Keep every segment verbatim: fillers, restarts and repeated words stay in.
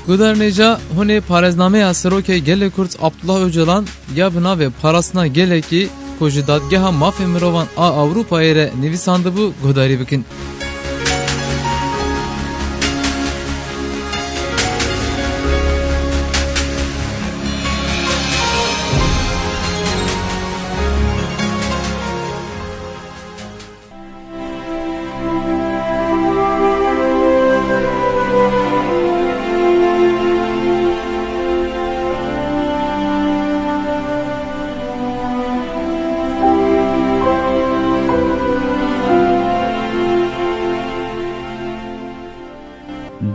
Guhdarên hêja, hûn ê parêznameya Serokê Gelê Kurd Abdullah Ocalan ya bi navê Parastina Gelekî ku ji Dadgeha Mafê Mirovan a Ewropayê re nivîsandibû guhdarî bikin.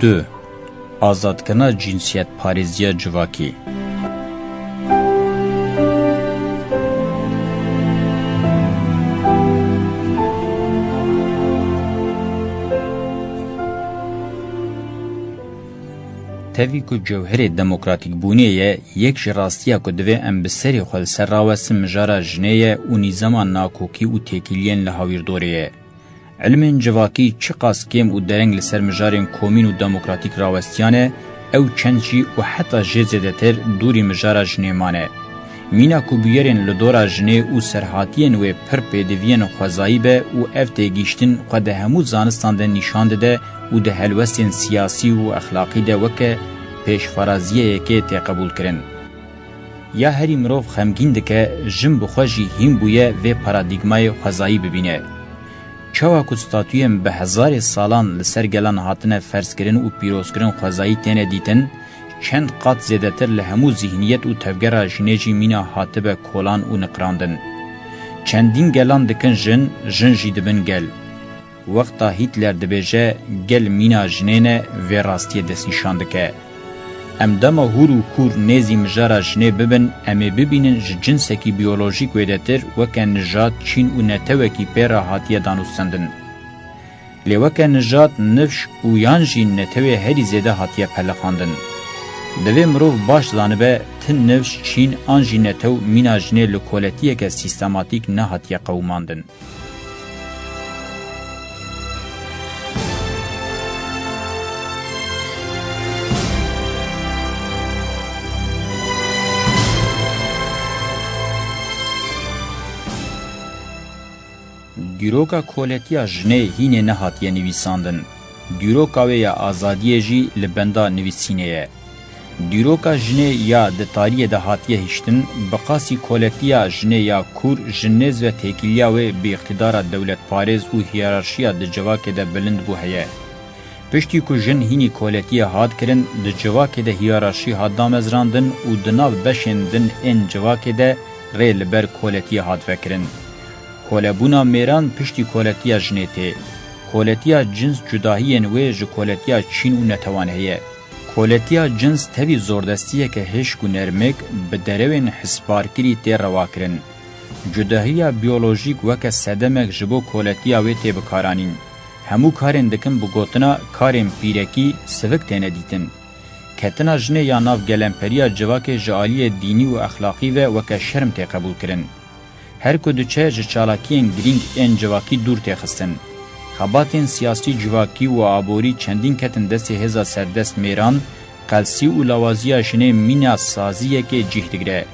Du. Azadkirina cinsiyetparêziya civakî. Tevî ku cewherê demokratîkbûnê ye, yek ji rastiya ku divê em bi serê xwe li ser rawestin mijara jinê ye û nîzama nakokî û têkiliyên li hawîrdorê ye. Ilmên civakî çiqas kêm û dereng li ser mijarên komîn û demokratîk rawestiyane, ew çend jî û heta jê zêdetir dûrî mijara jinê mane. Mîna ku bûyerên li dora jinê û serhatiyên wê pir pêdiviyên xwezayî be û ev têgihiştin xwe di hemû zanistan de nîşan dide û di helwestên siyasî û exlaqî de weke pêşferaziyeyekê tê qebûlkirin. Ya herî mirov xemgîn dike, jin bi xwe jî hîn bûye vê paradîgmayê xwezayî bibîne. Çawa ku statuyên bi hezarê salan li ser gelan hatine ferzkirin û pîrozkirin xwezayî têne dîtin, çend qat zêdetir li hemû zîhniyet û tevgera jinê jî mîna hatibe kolan û niqirandin. Çendîn gelan dikin jin, jin jî dibin gel. Wexta Hîtler dibêje, gel mîna jinê ne, vê rastiyê destnîşan dike. Em dema hûr û kûr nêzî mijara jinê bibin, em ê bibînin ji cinsekî biyolojîk wêdetir weke nijad, çîn û netewekî pê re hatiye danûstendin. Lê weke nijad, nifş û yan jî netewê herî zêde hatiye pelixandin. Divê mirov baş zanibe, ti nifş, çîn an jî netew mîna jinê li koletiyeke sîstematîk nehatiye qewimandin. Dîroka koletiya jinê hînê nehatiye nivîsandin. Dîroka wê ya azadiyê jî li benda nivîsînê ye. Dîroka jinê ya di tariyê de hatiye hiştin, bi qasî koletiya jinê ya kûr ji nêz ve têkiliya wê bi îqtîdara dewletparêz û hiyerarşiya di civakê de bilind bû heye. Piştî ku jin hînî koletiyê hat kirin, di civakê de hiyerarşî hat damezrandin û di nav beşên din ên civakê de rê li ber koletiyê hat vekirin. Kolebûna mêran piştî koletiya jinê tê. Koletiya cins cudahiyên wê ji koletiya çîn û netewan heye. Koletiya cins tevî zordestiyeke hişk û nermik bi derewên hisbarkirî tê rewakirin. Cudahiya biyolojîk weke sedemek ji bo koletiya wê tê bikaranîn. Hemû karên dikin bi gotina karên pîrekî sivik têne dîtin. Ketina jinê ya nav gelemperiya civakê ji aliyê dînî û exlaqî ve weke şerm tê qebûlkirin. Her ku diçe ji çalakiyên girîng ên civakî dûr tê xistin. Xebatên siyasî, civakî û aborî çendîn ketin destê hêza serdest mêran, qelsî û lawaziya jinê mîna saziyekê cih digire.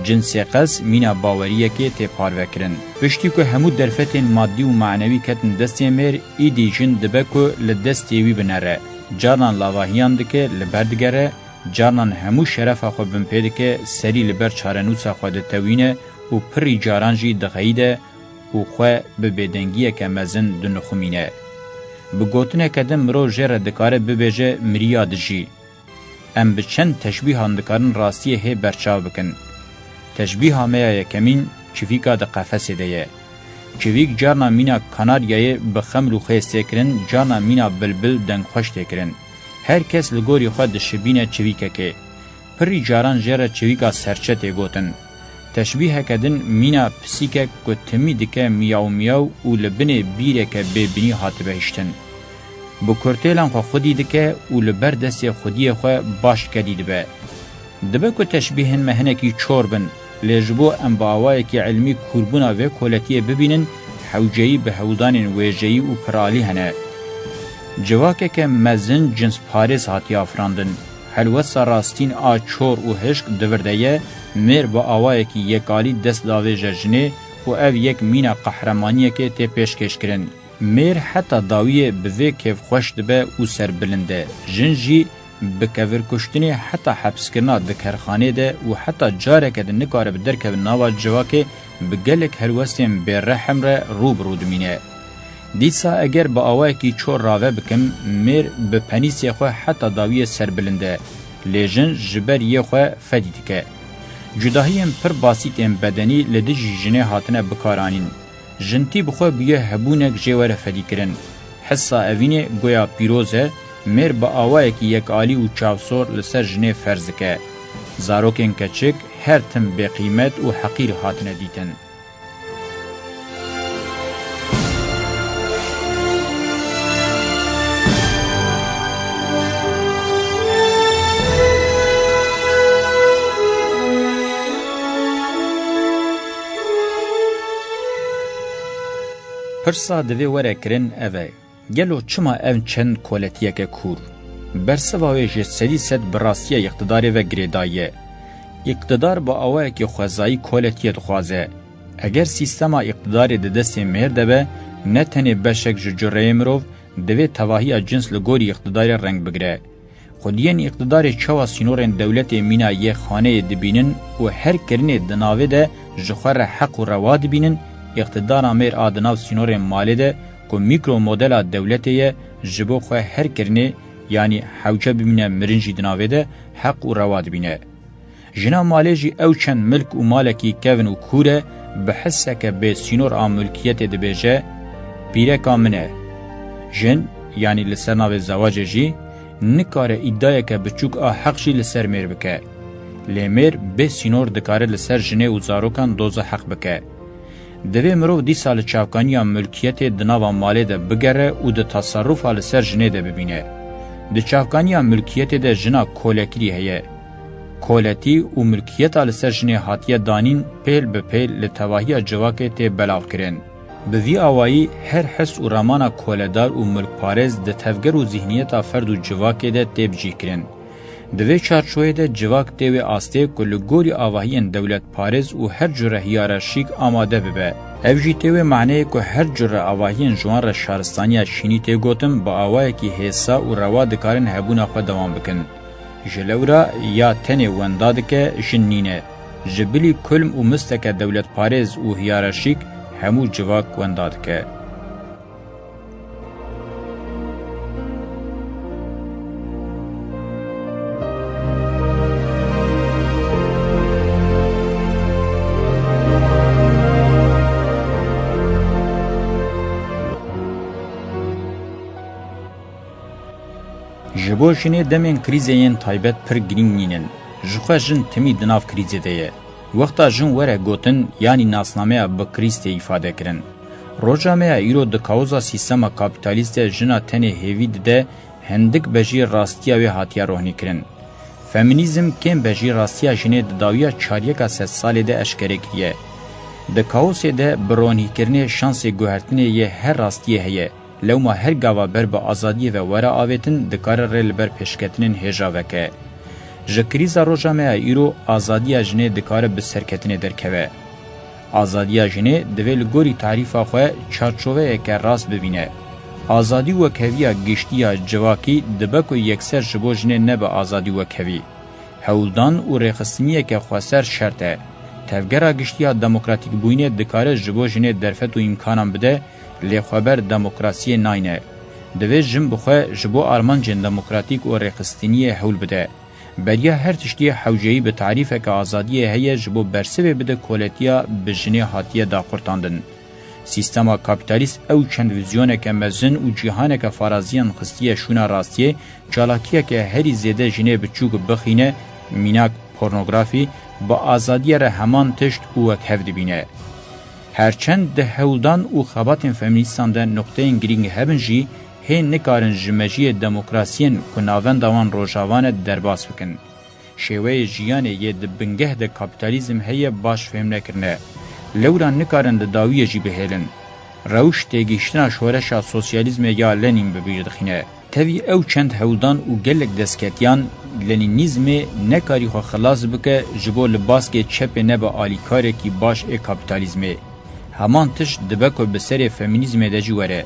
Cinsê qels mîna baweriyekê tê parvekirin. Piştî ku hemû derfetên madî û manewî ketin destê mêr, îdî jin dibe ku li destê wî binere. Carnan lavahiyan dike, li ber digere, carnan hemû şerefa xwe binpê dike, serî li ber çarenûsa xwe ditewîne û pirî caran jî dixeyide û xwe bi bêdengiyeke mezin dinixumîne. Bi gotineke din mirov jê re dikare bibêje miriya dijî. Em bi çend teşbîhan dikarin rastiyê hê berçav bikin. Teşbîha me ya yekemîn çivîka di qefesê de ye. Çivîk carna mîna kanaryayê bi xeml û xêz tê kirin, carna mîna bilbil dengxweş tê kirin. Her kes li gorî xwe dişibîne çivîkekê. Pirî caran jê re çivîka serçe tê gotin. Teşbîheke din mîna pisîkek ku timî dike miyaw miyaw û li binê bîreke bêbinî hatibe hiştin. Bi kurtêlan xwe xwedî dike û li ber destê xwediyê xwe baş kedî dibe. Dibe ku teşbîhên me hinekî çor bin, lê ji bo em bi awayekî ilmî kûrbûna vê koletiyê bibînin, hewceyî bi hewldanên wêjeyî û piralî hene. Civakeke mezin cinsparêz hatiye afirandin. Helwesta rastîn a çor û hişk di vir de ye, mêr bi awayekî yekalî dest davêje jinê û ev yek mîna qehremaniyekê tê pêşkêşkirin. Mêr heta dawiyê bi vê kêfxweş dibe û serbilind e. Jin jî bi kevirkuştinê heta hepskirina di kerxanê de û heta careke din nikare bi derkeve nava civakê bi gelek helwestên bêrehem re rû bi rû dimîne. Dîsa eger bi awayekî çor rave bikim, mêr bi penîsê xwe heta dawiyê serbilind e, lê jin ji ber yê xwe fedî dike. Cudahiyên pir basîtên bedenî li dijî jinê hatine bikaranîn. Jintî bi xwe bûye hebûnek jê were fedîkirin. Hissa evînê goya pîroz e, mêr bi awayekî yekalî û çavsor li ser jinê ferz dike. Zarokên keçik her tim bêqîmet û heqîr hatine dîtin. Pirsa divê were kirin ev e, gelo çima ev çend koletiyeke kûr? Bersiva wê ji sedî sed bi rastiya îqtidarê ve girêdayî ye. Îqtidar bi awayekî xwezayî koletiyê dixwaze. Eger sîstema îqtidarê di destê mêr de be, ne tenê beşek ji cureyê mirov, divê tevahiya cins li gorî îqtidarê reng bigire. Xwediyên îqtidarê çawa sînorên dewletê mîna yê xaneyê dibînin û her kirinê di navê de ji xwe re heq û rewa dibînin, îqtidara mêr a di nav sînorên malê de ku mîkro modela dewletê ye, ji bo xwe her kirinê, yanî hewce bimîne mirin jî di navê de heq û rewa dibîne. Jina malê jî ew çend milk û malekî kevn û kûr e, bi hisseke bê sînor a milkiyetê dibêje, pîreka min e. Jin, yanî li ser navê zewacê jî, nikare îdayeke biçûk a heq jî li ser mêr bike. Lê mêr bê sînor dikare li ser jinê û zarokan doza heq bike. Divê mirov dîsa li çavkaniya milkiyetê di nava malê de bigere û di teserufa li ser jinê de bibîne. Di çavkaniya milkiyetê de jina kolekirî heye. Koletî û milkiyeta li ser jinê hatiye danîn pêl bi pêl li tevahiya civakê tê belavkirin. Bi vî awayî her his û ramana koledar û milkparêz di tevger û zîhniyeta ferd û civakê de tê bicihkirin. Di vê çarçoyê de civak tê wê astê ku li gorî avahiyên dewletparêz û her cure hiyerarşîk amade bibe. Ev jî tê wê maneyê ku her cure avahiyên ji wan re şaristaniya çînî tê gotin, bi awayekî hêsa û rewa dikarin hebûna xwe dewam bikin. Ji lewra ya tenê wenda dike, jin nîne. Ji bilî kulm û misteke dewletparêz û hiyerarşîk hemû civak wenda dike. Ji bo jinê demên krîzê yên taybet pir girîng nînin. Ji xwe jin timî di nav krîzê de ye. Wexta jin were gotin, yanî nasnameya bi krîz tê îfade kirin. Roja me ya îro di kaoza sîstema kapîtalîst de jina tenê hêvî dide, hindik bejî rastiya wê hatiye rohnîkirin. Femînîzm kêm bejî rastiya jinê di dawiya çaryeka sedsalê de eşkere kiriye. Di kaosê de bi ronîkirinê şansê guhertinê yê her rastiyê heye. Lewma her gava ber bi azadiyê ve were avêtin, dikare rê li ber pêşketinên hêja veke. Ji krîza roja me ya îro, azadiya jinê dikare bi serketinê derkeve. Azadiya jinê divê li gorî tarîfa xwe çarçoveyeke rast bibîne. Azadî wekheviya giştî ya civakî dibe ku yekser ji bo jinê nebe azadî wekhevî. Hewldan û rêxistiniyeke xweser şert e. Tevgera giştî ya demokratîkbûyînê dikare ji bo jinê derfet û îmkanan bide, lê xweber demokrasiyê nayne. Divê jin bi xwe ji bo armancên demokratîk û rêxistiniyê hewl bide. Beriya her tiştî hewceyî bi tarîfeke azadiyê heye ji bo bersivê bide koletiya bi jinê hatiye daqurtandin. Sîstema kapîtalîst ew çend vîzyoneke mezin û cîhaneke faraziyan xistiye şûna rastiyê, çalakiyeke herî zêde jinê biçûk bixîne, mînak pornografî, bi azadiyê re heman tişt û wekhev dibîne. Herçend di hewldan û xebatên femînîstan de nuqteyên girîng hebin jî, hê nikarin ji mejiyê demokrasiyên ku navenda wan Rojava ne derbas bikin. Şêweyê jiyanê yê di bingeh de kapîtalîzm heye baş fêm nekirine. Lewra nikarin di dawiyê jî bihêlin. Rewş têgihiştina şoreşa sosyalîzmê ya Lenîn bi bîr dixîne. Tevî ew çend hewldan û gelek destketiyan, Lenînîzmê nekarî xwe xilas bike ji bo li baskê çepê nebe alîkarekî baş ê kapîtalîzmê. Heman tişt dibe ku bi serê femînîzmê de jî were.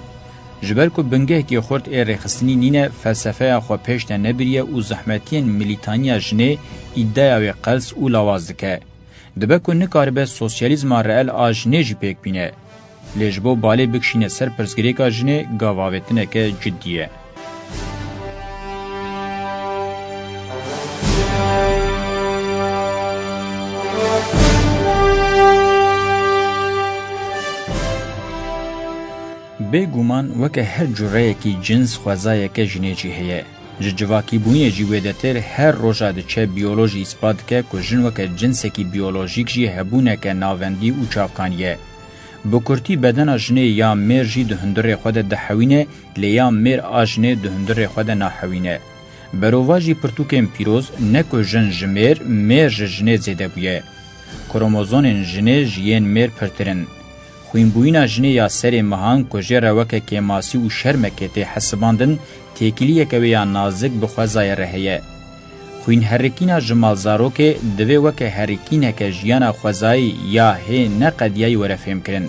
Ji ber ku bingehekî xurt ê rêxistinî nîne, felsefeya xwe pêş de nebiriye û zehmetiyên milîtaniya jinê îdeya wê qels û lawaz dike. Dibe ku nikaribe sosyalîzma reel a jinê jî pêk bîne. Lê ji bo balê bikişîne ser pirsgirêka jinê, gavavêtineke cidî ye. Bêguman weke her cureyekî cins xwezayeke jinê jî heye. Ji civakîbûnê jî wêdetir her roja diçe biyolojî îspat dike ku jin weke cinsekî biyolojîk jî hebûneke navendî û çavkanî ye. Bi kurtî bedena jinê ya mêr jî di hundirê xwe de dihewîne, lê ya mêr a jinê di hundirê xwe de nahewîne. Berovajî pirtûkên pîroz ne ku jin ji mêr, mêr ji jinê zêde bûye. Kromozonên jinê ji yên mêr pirtir in. Xwînbûyîna jinê ya serê mehan ku jê re weke kêmasî û şermekê tê hesibandin, têkiliyeke wê ya nazik bi xwezayê re heye. Xwînherikîna ji malzarokê divê weke herikîneke jiyana xwezayî ya hê neqediyayî were fêmkirin.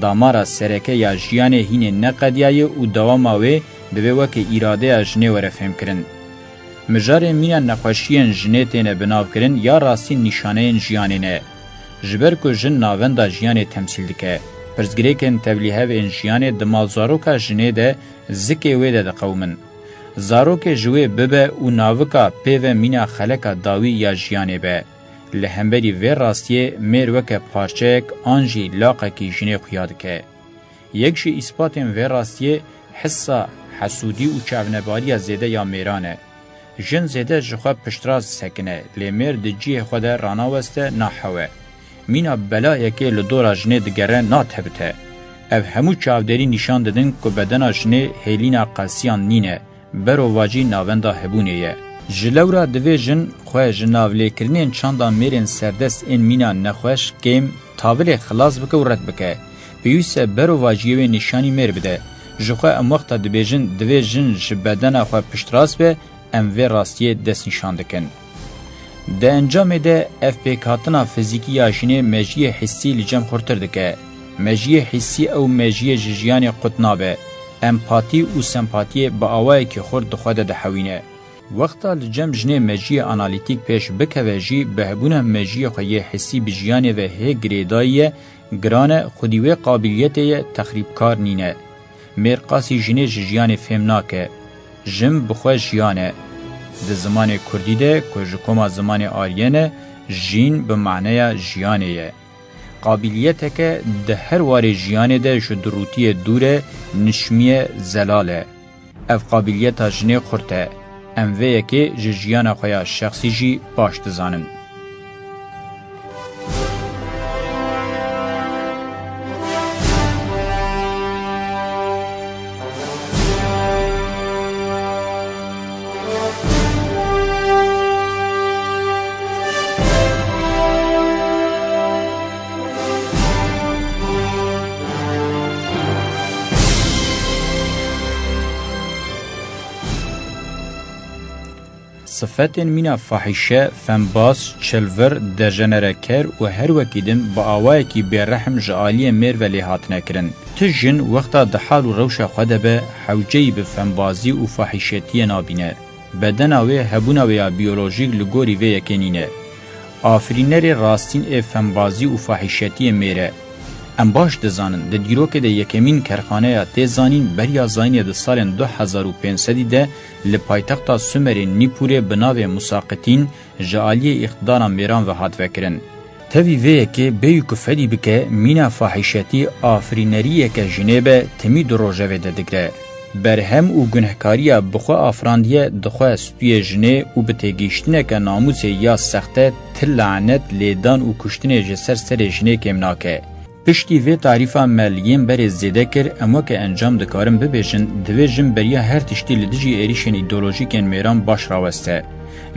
Damara sereke ya jiyanê hînê neqediyayî û dewama wê divê weke îradeya jinê were fêmkirin. Mijarê mîna nexweşiyên jinê têne binavkirin ya rastî nîşaneyên jiyanê ne. Ji ber ku jin navenda jiyanê temsîl dike, pirsgirêkên tevlîhev ên jiyanê di malzaroka jinê de zikê wê de diqewimin. Zarokê ji wê bibe û navika pê ve mîna xeleka dawî ya jiyanê be. Li hemberî vê rastiyê mêr weke parçeyek an jî laqekî jinê xuya dike. Yek ji îspatên vê rastiyê hissa hesûdî û çavnebariya zêde ya mêran e. Jin zêde ji xwe piştrast disekine, lê mêr di cihê xwe de ranaweste nahewe. Mîna belayekê li dora jinê digere natebite. Ev hemû çavdêrî nîşan didin ku bedena jinê hêlîna qelsiyan nîne, berovajî navenda hebûnê ye. Ji lewra divê jin xwe ji navlêkirinên çanda mêrên serdest ên mîna nexweş, kêm, tavilê xilas bike û red bike. Pêwîst e berovajiyê wê nîşanî mêr bide. Ji xwe em wexta dibêjin divê jin ji bedena xwe piştrast be, em vê rastiyê destnîşan dikin. Di encamê de ev pêkhatina fizîkî ya jinê mejiyê hissî li cem xurtir dike. Mejiyê hissî ew mejiyê ji jiyanê qut nabe. Empatî û sempatiyê bi awayekî xurt di xwe de dihewîne. Wexta li cem jinê mejiyê analîtîk pêş bikeve jî, bi hebûna mejiyê xwe yê hissî bi jiyanê ve hê girêdayî ye, giran e, xwedî wê qabîliyetê ye, texrîbkar nîne. Mêr qasî jinê ji jiyanê fêm nake. Jin bi xwe jiyan e. Di zimanê kurdî de ku ji koma zimanê aryen e, jîn bi maneya jiyanê ye. Qabîliyeteke di her warê jiyanê de ji durûtiyê dûr e, nişmî ye, zelal e. Ev qabîliyeta jinê xurt e. Em vê yekê ji jiyana xwe ya şexsî jî baş dizanin. Sifetên mîna fahîşe, fembaz, çilvir, dejenereker û her wekî din bi awayekî bêrehm ji aliyê mêr ve lê hatine kirin. Ti jin wexta di hal û rewşa xwe de be, hewceyî bi fembazî û fahîşetiyê nabîne. Bedena wê, hebûna wê ya biyolojîk li gorî vê yekê nîne. Afirînerê rastîn ê fembazî û fahîşetiyê mêr e. Em baş dizanin, di dîrokê de yekemîn kerxaneya têzanîn beriya zayînê di salên du hezar û pênc sedî de li paytexta Sumerê Nîpûrê bi navê Musaqitîn ji aliyê îqtidara mêran ve hat vekirin. Tevî vê yekê bêyî ku fedî bike, mîna fahîşetî afirîneriyeke jinê be, timî du rojevê de digre. Berhem û gunehkariya bi xwe afirandiye, di xwe stûyê jinê û bi têgihiştineke namûsê ya sexte ti lanet, lêdan û kuştinê ji ser serê jinê kêm nake. Piştî vê tarîfa me li yên berê zêde kir, em weke encam dikarin bibêjin, divê jin beriya her tiştî li dijî êrîşên îdeolojîkên mêran baş raweste.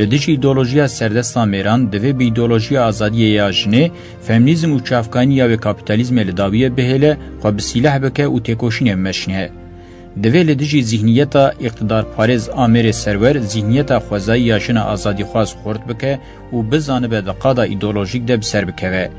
Li dijî îdeolojiya serdesta mêran, divê bi îdeolojiya azadiyê ya jinê, femînîzm û çavkanî ya wê kapîtalîzmê li dawiyê bihêle, xwe bi sîleh bike û têkoşînê bimeşîne. Divê li dijî zîhniyeta îqtidarparêz a mêrê serwer zîhniyeta xwezayî ya jina azadîxwaz xurt bike û bizanibe di qada îdeolojîk de bi ser bikeve.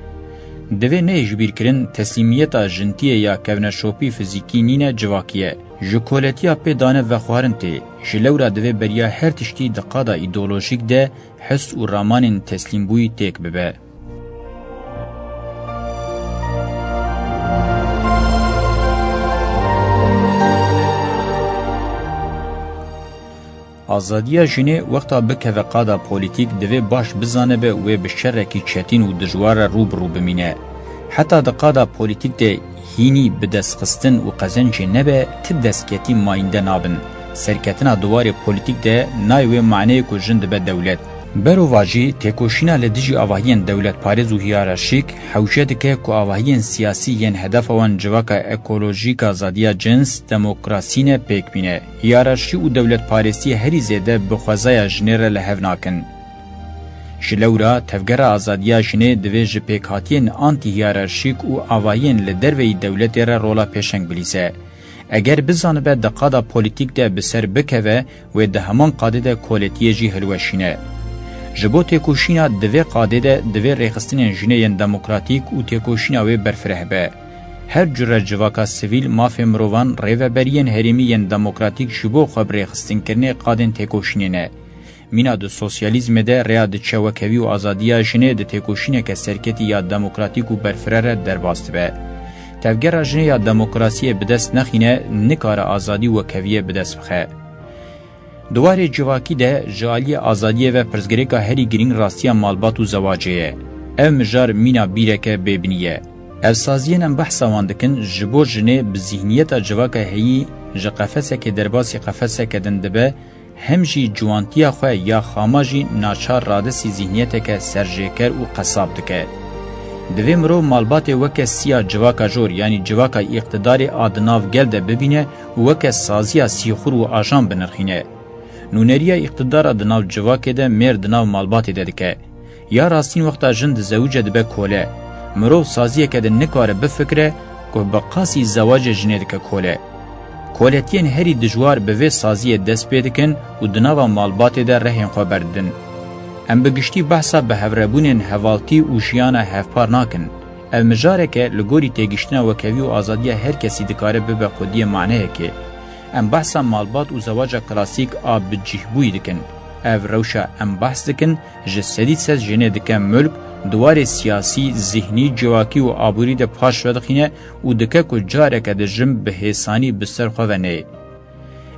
Divê neyê ji bîr kirin, teslîmiyeta jintiyê ya kevneşopî fizîkî nîne, civakî ye. Ji koletiya pê dane vexwarin tê. Ji lewra divê beriya her tiştî di qada îdeolojîk de his û ramanên teslîmbûyî têk bibe. Azadiya jinê wexta bikeve qada polîtîk, divê baş bizanibe wê bi şerekî çetîn û dijwar re rû bi rû bimîne. Heta di qada polîtîk de hînî bidestxistin û qezencê nebe, ti destketî mayînde nabin. Serketina di warê polîtîk de nayê wê maneyê ku jin dibe dewlet. Berovajî, têkoşîna li dijî avahiyên dewletparêz û hiyerarşîk hewce dike ku avahiyên siyasî yên hedefa wan civaka ekolojîk, azadiya cins, demokrasî ne, pêk bîne. Hiyerarşî û dewletparêstiyê herî zêde bi xwezaya jinê re li hev nakin. Ji lewra, Tevgera Azadiya Jinê divê ji pêkhatiyên antî-hiyerarşîk û avahiyên li derveyî dewletê re rola pêşeng bilîze. Eger bizanibe di qada polîtîk de bi ser bikeve, wê di heman qadê de koletiyê jî hilweşîne. Ji bo têkoşîna di vê qadê de divê rêxistinên jinê yên demokratîk û têkoşîna wê berfireh be. Her cure civaka sivîl, mafê mirovan, rêveberiyên herêmî yên demokratîk ji bo xwe bi rêxistinkirinê qadên têkoşînê ne. Mîna di sosyalîzmê de rêya diçe wekevî û azadiya jinê di têkoşîneke serketî ya demokratîk û berfireh re derbas dibe. Tevgera jinê ya demokrasiyê bi dest nexîne, nikare azadî û wekeviyê bi dest bixe. Di warê civakî de ji aliyê azadiyê ve pirsgirêka herî girîng rastiya malbat û zewacê ye. Ev mijar mîna bîreke bêbinî ye. Ev saziyên em behsa wan dikin, ji bo jinê bi zîhniyeta civaka heyî ji qefesekê derbasî qefeseke din dibe, hem jî ciwantiya xwe ya xama jî naçar radestî zîhniyeteke serjêker û qesab dike. Divê mirov malbatê weke siya civaka jor, yanî civaka îqtidarê a di nav gel de bibîne û weke saziya sîxur û ajan binirxîne. Nûneriya îqtidara di nav civakê de mêr di nav malbatê de dike. Ya rastîn wexta jin dizewice dibe kole. Mirov saziyeke de nikare bifikire ku bi qasî zewacê jinê dike kole. Koletiyên herî dijwar bi vê saziyê dest pê dikin û di nava malbatê de rehên xwe berdidin. Em bi giştî behsa bi hevrebûnên hevaltî û jiyana hevpar nakin. Ev mijareke li gorî têgihiştina wekevî û azadiya her kesî dikare bibe xwediyê maneyekê. Em behsa malbat û zewaca klasîk a bicîhbûyî dikin. Ev rewşa em behs dikin, ji sedî sed jinê dike mulk, di warê siyasî, zihnî, civakî û aborî de paş vedixîne û dike ku careke di jin bi hêsanî bi ser xwe ve neyê.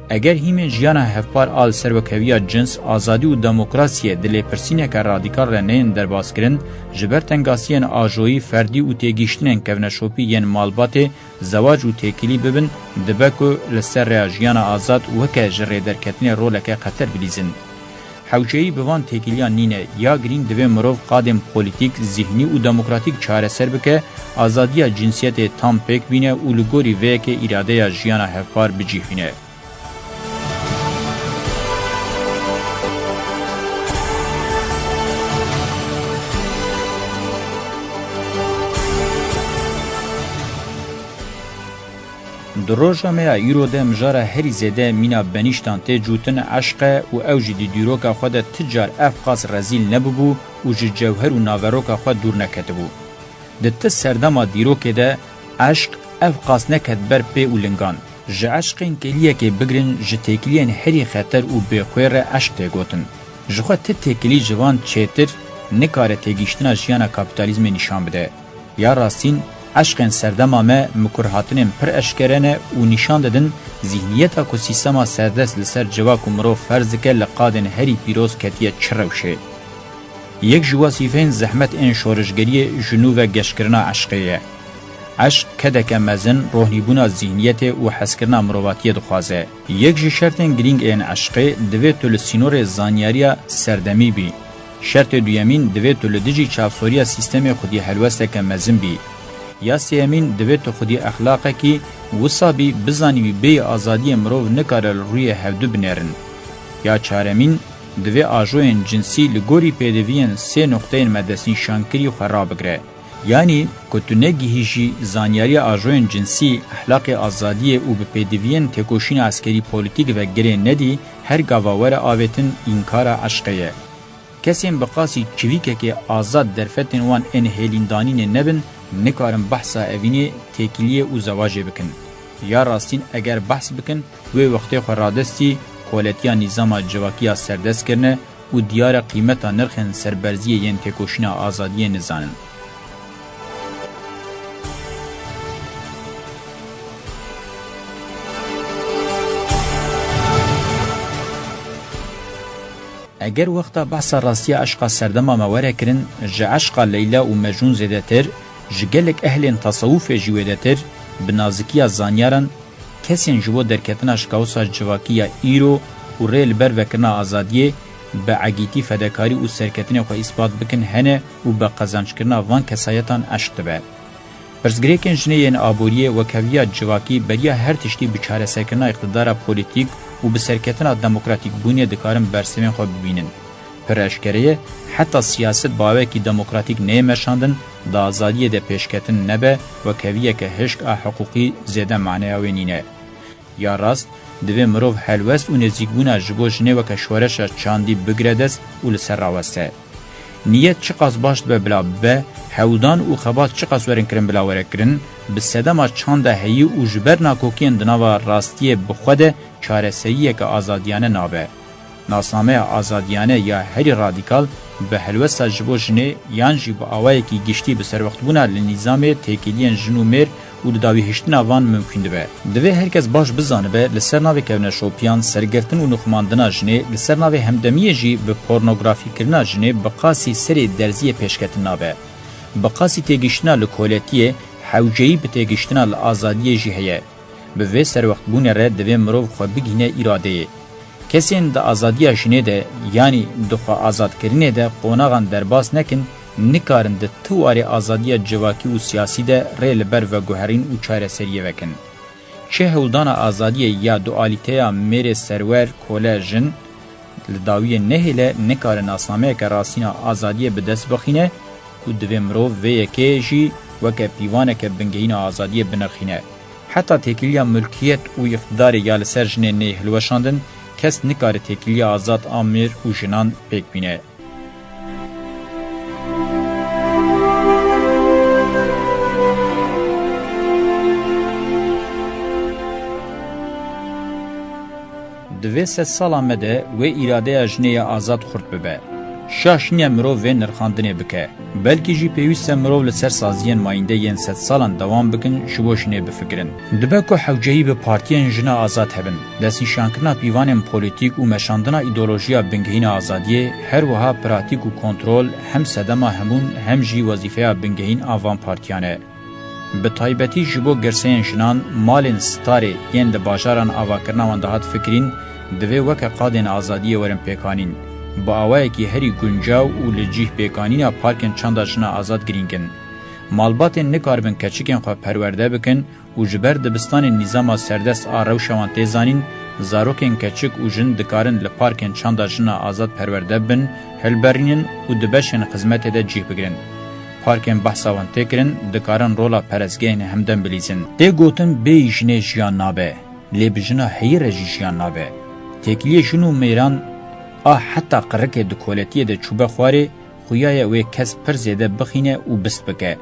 Eger hîmên jiyana hevpar a li ser wekheviya cins, azadî û demokrasiyê di lêpirsîneke radîkal re neyên derbaskirin, ji ber tengasiyên ajoyî, ferdî û têgihiştinên kevneşopî yên malbatê, zewac û têkilî bibin, dibe ku li ser rêya jiyana azad weke ji rêderketinê roleke xeter bilîzin. Hewceyî bi van têkiliyan nîne, ya girîng divê mirov qadên polîtîk, zihnî û demokratîk çareser bike, azadiya cinsiyetê tam pêk bîne û li gorî vê yekê îradeya jiyana hevpar bicîxîne. Di roja me ya îro de mijara herî zêde mîna benîştan tê cûtin eşq e û ew jî di dîroka xwe de ti car ev qas rezîl nebûbû û ji cewher û naveroka xwe dûr neketibû. Di ti serdema dîrokê de eşq ev qas neket ber pê û lingan. Ji eşqên keliyekê bigirin ji têkiliyên herî xeter û bêxwê re eşq tê gotin. Jixwe ti têkilî ji van çêtir nikare têgihiştina jiyana kapîtalîzmê nîşan bide. Ya rastîn, eşqên serdema me mikurhatinên pir eşkere ne û nîşan didin zîhniyeta ku sîstema serdest li ser civak û mirov ferz dike li qadên herî pîroz ketiye çi rewşê. Yek ji wezîfeyên zehmet ên şoreşgeriyê ji nû ve geşkirina eşqê ye. Eşq kedeke mezin rohnîbûna zîhniyetê û hezkirina mirovatiyê dixwaze. Yek ji şertên girîng ên eşqê divê tu li sînorê zanyariya serdemî bî. Şertê duyemîn, divê tu li dijî çavsoriya sîstemê xwedî helwesteke mezin bî. Ya sêyemîn, divê tu xwedî exlaqekî wisa bî, bizanîbî bêyî azadiyê mirov nikare li rûyê hevdu binêrin. Ya çaremîn, divê ajoyên cinsî li gorî pêdiviyên sê nuqteyên me destnîşankirî xwe rabigire. Yanî ku tu negihîjî zanyariya ajoyên cinsî, ehlaqê azadiyê û bi pêdiviyên têkoşîna eskerî polîtîk ve girê nedî, her gava were avêtin înkara eşqê ye. Kesên bi qasî çivîkekê azad derfetên wan ên hêlîndanînê nebin, nikarin behsa evînê, têkiliyê û zewacê bikin. Ya rastîn eger behs bikin, wê wextê xwe radestî koletiya nîzama civakî ya serdest kirine û diyar e qîmeta nirxên serberziyê yên têkoşîna azadiyê nizanin. Eger wexta behsa rastiya eşqa serdema me were kirin, ji eşqa Leyla û Mecnûn zêdetir, ji gelek ehlên tesewufê jî wêdetir, bi nazikiya zanyaran, kesên ji bo derketina ji kaosa civakî ya îro û rê li ber vekirina azadiyê, bi egîtî fedekarî û serketinê xwe îspat bikin hene û bi qezenckirina van kesayetan eşq dibe. Pirsgirêkên jinê yên aboriyê, wekheviya civakî, beriya her tiştî bi çareserkirina îqtidara polîtîk û bi serketina demokratîkbûnê dikarin bersivên xwe bibînin. Pir eşkere ye, heta siyaset bi awayekî demokratîk neyê meşandin, di azadiyê de pêşketin nebe, wekheviyeke hişk a hiqûqî zêde maneya wê nîne. Ya rast, divê mirov helwest û nêzîkbûna ji bo jinê weke şoreşa çandî bigire dest û li ser raweste. Niyet çiqas baş dibe bila bibe, hewldan û xebat çiqas werin kirin bila were kirin, bi sedema çanda heyî û ji ber nakokiyên di nava rastiyê bi xwe de çareseriyeke azadiyane nabe. Nasnameya azadiyane ya herî radîkal bi helwesta ji bo jinê yan jî bi awayekî giştî bi serwextbûna li nîzamê têkiliyên jin û mêr û di dawîhiştina van mimkûn dibe. Divê her kes baş bizanibe, li ser navê kevneşopiyan, sergirtin û nixumandina jinê, li ser navê hemdemiyê jî bi pornografîkirina jinê bi qasî serê derziyê pêşketin nabe. Bi qasî têgihiştina li koletiyê, hewceyî bi têgihiştina li azadiyê jî heye. Bi vê serwextbûnê re divê mirov xwe bigihîne îradeyê. Kesên di azadiya jinê de, yanî di xwe azadkirinê de qonaxan derbas nekin, nikarin di ti warê azadiya civakî û siyasî de rê li ber veguherîn û çareseriyê vekin. Çi hewldana azadiyê ya dualîteya mêrê serwer, kole, jin, li dawiyê nehêle, nikare nasnameyeke rastîna azadiyê bi dest bixîne û divê mirov vê yekê jî weke pîvaneke bingehîna azadiyê binirxîne. Heta têkiliya milkiyet û îqtidarê ya li ser jinê neyê hilweşandin, kes nikare têkiliya azad a mêr û jinan pêk bîne. Di vê sedsala me de wê îradeya jinê ya azad xurt bibe. Şaş nîne mirov vê nirxandinê bike. Belkî jî pêwîst e mirov li ser saziyên mayînde yên sedsalan dewam bikin, ji bo jinê bifikirin. Dibe ku hewceyî bi partiyên jina azad hebin, destnîşankirina pîvanên polîtîk û meşandina îdeolojiya bingehîna azadiyê, her wiha pratîk û kontrol hem sedema hemûn hem jî wezîfeya bingehîn a van partiyan e. Bi taybetî ji bo girseyên jinan, malên starê yên li bajaran avakirina wan dihat fikirîn, divê weke qadên azadiyê werin pêkanîn. Bi awayekî herî guncaw û li cîh pêkanîna parkên çanda jina azad girîng in. Malbatên nikaribin keçikên xwe perwerde bikin û ji ber dibistanên nîzama serdest a rewşa wan tê zanîn, zarokên keçik û jin dikarin li parkên çanda jina azad perwerde bibin, hilberînin û di beşên xizmetê de cih bigirin. Parkên behsa wan tê kirin dikarin rola perestgehên hemdem bilîzin. Tê gotin bêyî jinê jiyan nabe, lê bi jina heyî re jî jiyan nabe. Têkiliyê jin û mêran a heta qirikê di koletiyê de çûbe xwarê, xuya ye wê kes pir zêde bixîne û bist bike.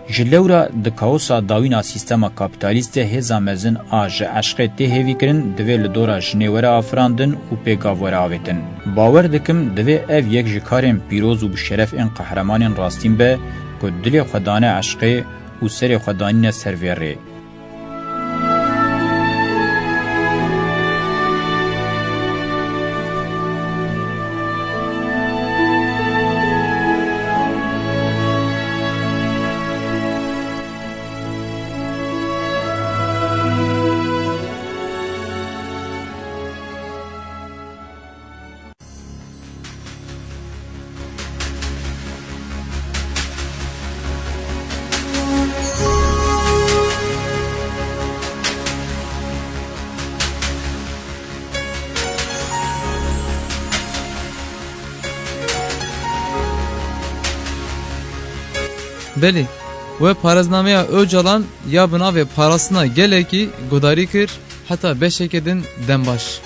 Ji lewra di kaosa dawîn a sîstema kapîtalîst de hêza mezin a ji eşqê tê hêvîkirin divê li dora jinê were afirandin û pêgav were avêtin. Bawer dikim divê ev yek ji karên pîroz û bi şeref ên qehremanên rastîn be ku dilê xwe dane eşqê û serê xwe danîne ser vê rê. Belê, we parêznameya Ocalan ya bi navê Parastina Gelekî guhdarî kir, heta beşeke din dem baş.